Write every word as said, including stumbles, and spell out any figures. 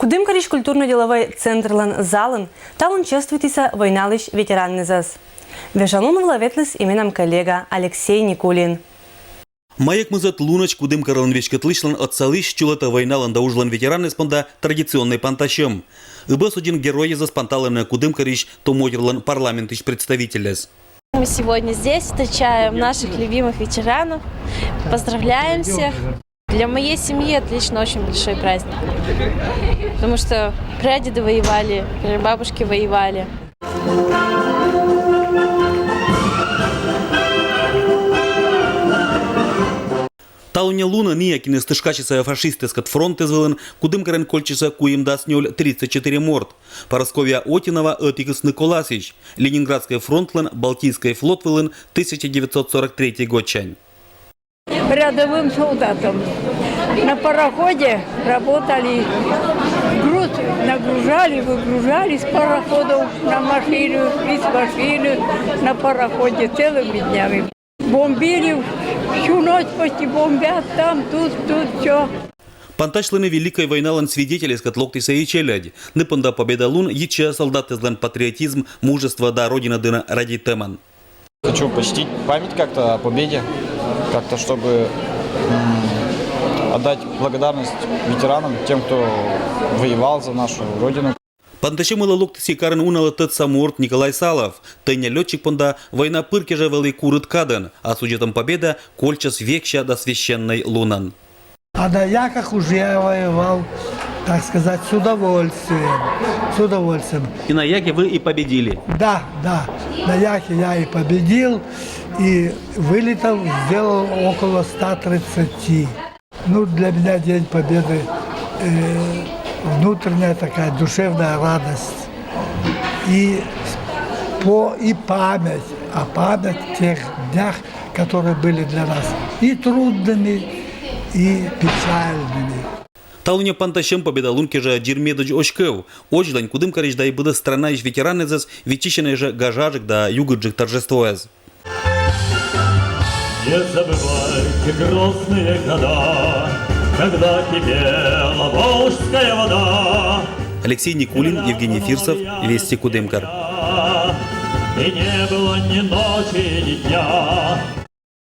Кудымкарысь культурно-деловӧй центрлӧн залын талун чӧствитісӧ войналысь ветераннызӧс. Вежон лун вылӧ ветліс и менам коллега Алексей Никулин. Май ӧкмысӧд лунӧдз Кудымкарлӧн веськӧдлысьлӧн отсалысь, чулӧта войналӧн да уджлӧн ветеранныс понда традиционнӧй пантасьӧм. Ыб ӧтувъя геройясӧс панталӧны Кудымкарысь том ойырлӧн парламентысь представительӧс. Мы сегодня здесь встречаем наших любимых ветеранов, поздравляем всех. Для моей семьи это лично очень большой праздник, потому что прадеды воевали, бабушки воевали. Талунъя лунӧ ниякиныс тышкасисӧ фашистъяскӧд фронтъяс вылын Кудымкарын кольччисӧ куимдас нёль, тридцать четыре морт. Парасковья Отинова ӧтикыс ны коласьысь. Ленинградскӧй фронтлӧн Балтийскӧй флот вылын тысяча девятьсот сорок третий годсянь. Рядовым солдатом. На пароходе работали, груз нагружали, выгружали с пароходов на машину, из машины на пароходе целыми днями. Бомбили всю ночь, почти бомбят, там, тут, тут, все. Пантасьлыны Великӧй войналӧн свидетельяскӧд локтісӧ и челядь. Ны понда Победа лун йитчӧ солдатъяслӧн патриотизм, мужество да Родина дінӧ радейтӧмӧн. Хочу почтить память как-то о победе, как-то чтобы м, отдать благодарность ветеранам, тем, кто воевал за нашу Родину. Пантасьӧм вылӧ локтіс и карын уналы тӧдса морт Николай Салов. Тӧння лётчик понда война пыр кежӧ вӧлі курыд кадӧн, а судзӧдӧм Победа кольччис векся да священнӧй лунӧн. А на Яках уже я воевал, так сказать, с удовольствием. С удовольствием. И на Яке вы и победили. Да, да, на Яке я и победил, и вылетов сделал около ста тридцати. Ну, для меня День Победы э, внутренняя такая душевная радость. И, по, и память, а память тех днях, которые были для нас и трудными, и печальными. Талунъя пантасьӧм Победа лун кежӧ дзирмедӧдз оськӧв. Озьлань Кудымкарысь да и быдӧн странаысь ветераннызӧс виччысьӧны жӧ гажаджык да югыдджык торжествояс. Не забывайте грозные года, когда кипела Волжская вода. Алексей Никулин, Евгений Фирсов, Вести Кудымкар. И не было ни ночи, ни дня.